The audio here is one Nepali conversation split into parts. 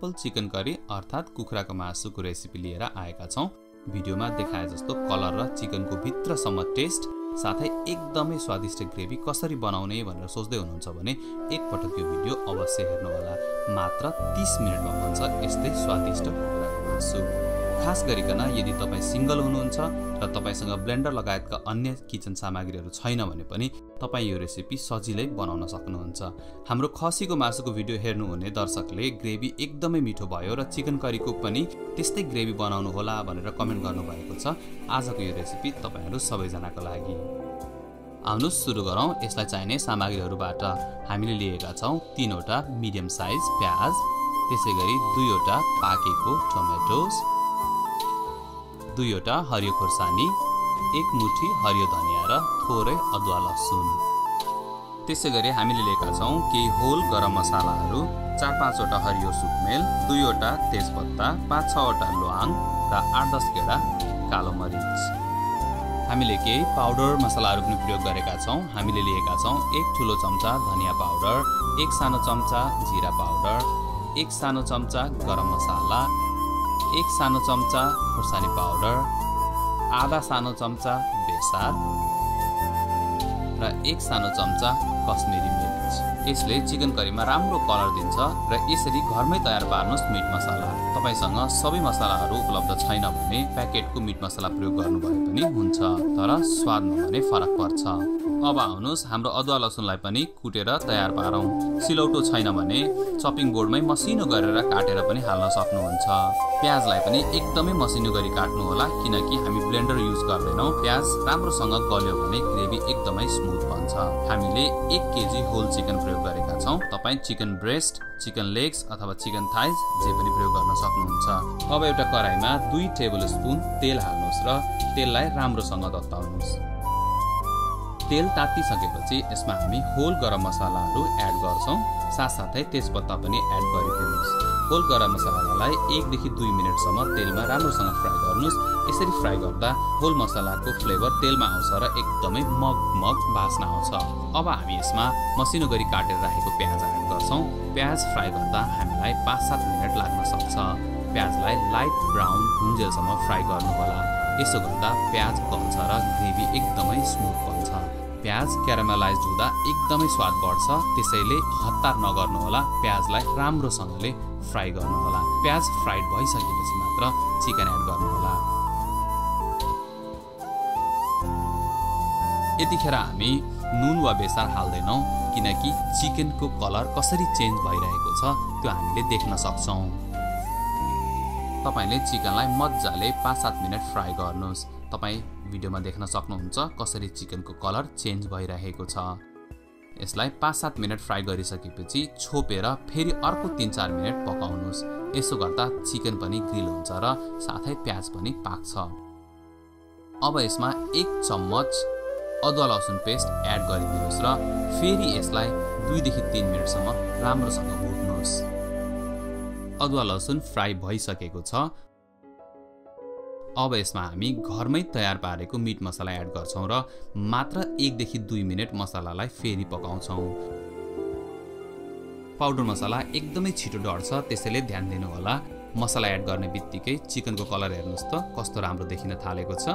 सिम्पल चिकन करी अर्थात् कुखुराको मासुको रेसिपी लिएर आएका छौं। भिडियोमा देखाए जस्तो कलर र चिकनको भित्रसम्म टेस्ट साथै एकदमै स्वादिष्ट ग्रेभी कसरी बनाउने भनेर सोच्दै हुनुहुन्छ भने एकपटक यो भिडियो अवश्य हेर्नु होला। मात्र 30 मिनेटमा बन्छ यस्तै स्वादिष्ट कुखुराको मासु। खास गरिकन यदि तपाई सिंगल हुनुहुन्छ र तपाईसँग ब्लेन्डर लगायतका अन्य किचन सामग्रीहरू छैन भने पनि तपाई यो रेसिपी सजिलै बनाउन सक्नुहुन्छ। हाम्रो खसीको मासुको भिडियो हेर्नुहुने दर्शकले ग्रेभी एकदमै मिठो भयो र चिकन करीको पनि त्यस्तै ग्रेभी बनाउनु होला भनेर कमेन्ट गर्नुभएको छ। आजको यो रेसिपी तपाईहरु सबैजनाको लागि। आउनुस सुरु गरौँ। यसलाई चाहिने सामग्रीहरूबाट हामीले लिएका छौं 3 वटा मिडियम साइज प्याज, त्यसैगरी 2 वटा पाकेको टमेटोस, 2 वटा हरियो खुर्सानी, 1 मुठी हरियो धनिया र थोरै अदुवा लसुन। त्यसैगरी हामीले लिएका छौं केही होल गरम मसालाहरू, 4-5 वटा हरियो सुकमेल, 2 वटा तेजपत्ता, 5-6 वटा ल्वाङ र 8-10 गेडा कालो मरिच। हामीले केही पाउडर मसलाहरू पनि प्रयोग गरेका छौं। हामीले लिएका छौं 1 ठूलो चम्चा धनिया पाउडर, 1 सानो चम्चा जिरा पाउडर, 1 सानो चम्चा गरम मसाला, 1 सानो चम्चा खुर्सानी पाउडर, आधा सानो चम्चा बेसार र 1 सानो चम्चा कश्मीरी मिर्च। यसले चिकन करीमा राम्रो कलर दिन्छ र यसरी घरमै तयार पार्नुस् मिट मसाला। तपाईसँग सबै मसलाहरू उपलब्ध छैन भने प्याकेटको मिट मसाला प्रयोग गर्नु भए पनि हुन्छ, तर स्वादमा भने फरक पर्छ। अब आउनुस् हाम्रो अदुवा लसुनलाई पनि कुटेर तयार पारौं। सिलौटो छैन भने चपिङ बोर्डमै मसिनो गरेर काटेर पनि हाल्न सक्नुहुन्छ। प्याजलाई पनि एकदमै मसिनो गरी काट्नु होला किनकि हामी ब्लेन्डर युज गर्दैनौं। प्याज राम्रोसँग गल्यो भने ग्रेभी एकदमै स्मुथ बन्छ। हामीले 1 केजी होल चिकन प्रयोग गरेका छौं। तपाई चिकन ब्रेस्ट, चिकन लेग्स अथवा चिकन थाइज जे पनि प्रयोग गर्न सक्नुहुन्छ। अब एउटा कराईमा 2 टेबलस्पुन तेल हाल्नुस् र तेललाई राम्रोसँग तताउनुस्। तेल तातिसकेपछि यसमा हामी होल गरम मसालाहरू एड गर्छौं, साथसाथै तेजपत्ता पनि एड गरिदिनुस्। होल गरम मसालालाई 1 देखि 2 मिनेटसम्म तेलमा राम्रोसँग फ्राई गर्नुस्। यसरी फ्राई गर्दा होल मसालाको फ्लेभर तेलमा आउँछ र एकदमै मग बास्ना आउँछ। अब हामी यसमा मसिनो गरी काटेर राखेको प्याज एड गर्छौं। प्याज फ्राई गर्दा हामीलाई 5-7 मिनेट लाग्न सक्छ। प्याजलाई लाइट ब्राउन हुन्जेलसम्म फ्राई गर्नु होला। यसो गर्दा प्याज गल्छ र ग्रेभी एकदमै स्मुथ बन्छ। प्याज क्यारामेलाइज हुँदा एकदमै स्वाद बढ्छ, त्यसैले हतार नगर्नु होला। प्याजलाई राम्रोसँगले फ्राई गर्नु होला। प्याज फ्राइड भइसकेपछि मात्र चिकन एड गर्नु होला। यतिखेर हामी नुन वा बेसार हाल्दैनौं किनकि चिकनको कलर कसरी चेन्ज भइरहेको छ त्यो हामीले देख्न सक्छौं। तपाईले चिकनलाई मज्जाले 5-7 मिनेट फ्राई गर्नुस्। तपाई भिडियोमा देख्न सक्नुहुन्छ कसरी चिकनको कलर चेन्ज भइरहेको छ। यसलाई 5-7 मिनेट फ्राई गरिसकेपछि छोपेर फेरि अर्को 3-4 मिनेट पकाउनुस्। यसो गर्दा चिकन पनि ग्रिल हुन्छ र साथै प्याज पनि पाक्छ। अब यसमा 1 चम्मच अदुवा लसुन पेस्ट एड गरिदिनुस् र फेरि यसलाई 2 देखि 3 मिनेटसम्म राम्रोसँग भुट्नुस्। अदुवा लसुन फ्राई भइसकेको छ। अब यसमा हामी घरमै तयार पारेको मिट मसाला एड गर्छौं र मात्र 1 देखि 2 मिनेट मसालालाई फेरि पकाउँछौं। पाउडर मसाला एकदमै छिटो डढ्छ, त्यसैले ध्यान दिनु होला। मसाला एड गर्ने बित्तिकै चिकनको कलर हेर्नुस् त कस्तो राम्रो देखिन थालेको छ।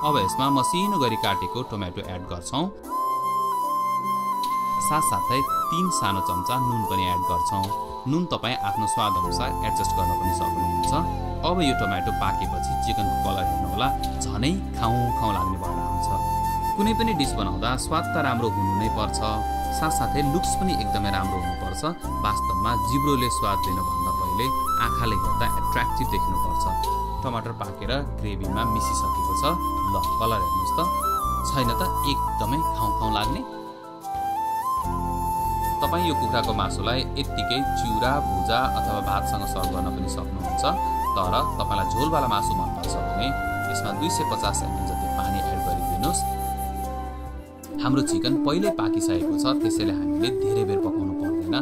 अब यसमा मसिनो गरी काटेको टोमेटो एड गर्छौं। साथसाथै 3 सानो चम्चा नुन पनि एड गर्छौं। नुन तपाई आफ्नो स्वाद अनुसार एडजस्ट गर्न पनि सक्नुहुन्छ। अब यो टोमेटो पाकेपछि चिकनको कलर हेर्नु होला, झनै खाउँ लाग्ने भएर आउँछ। कुनै पनि डिश बनाउँदा स्वाद त राम्रो हुनु नै पर्छ, साथसाथै लुक्स पनि एकदमै राम्रो हुनुपर्छ। वास्तवमा जिब्रोले स्वाद दिनुभन्दा पहिले आँखाले हेर्दा एट्र्याक्टिभ देख्नुपर्छ। टमाटर पाकेर ग्रेभीमा मिसिसकेको छ। ल कलर हेर्नुस् त, छैन त एकदमै खाउँ लाग्ने। तपाई यो कुखुराको मासुलाई यतिकै चिउरा, भुजा अथवा भातसँग सर्भ गर्न पनि सक्नुहुन्छ। तर तपाईलाई झोलवाला मासु मन पर्छ भने यसमा 250 ml जति पानी एड गरिदिनुस्। हाम्रो चिकन पहिल्यै पाकिसकेको छ, त्यसैले हामीले धेरै बेर पकाउनु पर्दैन।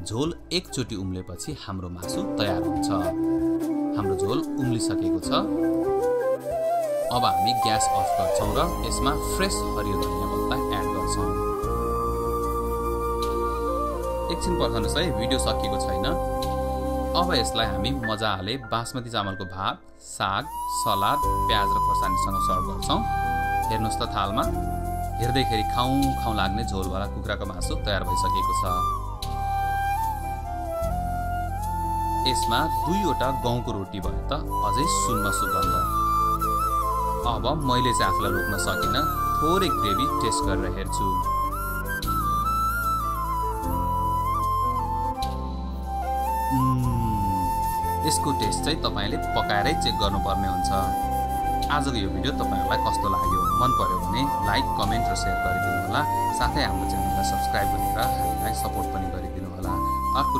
झोल एकचोटी उम्लेपछि हाम्रो मासु तयार हुन्छ। हाम्रो झोल उम्लिसकेको छ। अब हामी ग्यास अफ गर्छौं र यसमा फ्रेश हरियो धनिया पत्ता एड गर्छौं। एकछिन पर्खनुस् है, भिडियो सकिएको छैन। अब यसलाई हामी मजाले बासमती चामलको भात, साग, सलाद, प्याज र खोर्सानीसँग सर्भ गर्छौं। हेर्नुस् त थालमा हेर्दैखेरि खाउँ खाउँ लाग्ने झोलवाला कुखुराको मासु तयार भइसकेको छ। यसमा 2वटा गहुँको रोटी भयो त अझै सुनमा सुगन्ध। अब मैले चाहिँ आफूलाई रोक्न सकिन, थोरै ग्रेभी टेस्ट गरेर हेर्छु। यसको टेस्ट चाहिँ तपाईले पकाएरै चेक गर्नुपर्ने हुन्छ। आजको यो भिडियो तपाईहरुलाई कस्तो लाग्यो? मन पर्यो भने लाइक, कमेन्ट र शेयर गरिदिनु होला। साथै हाम्रो च्यानललाई सब्स्क्राइब गरेर हामीलाई सपोर्ट पनि गरिदिनु होला। अर्को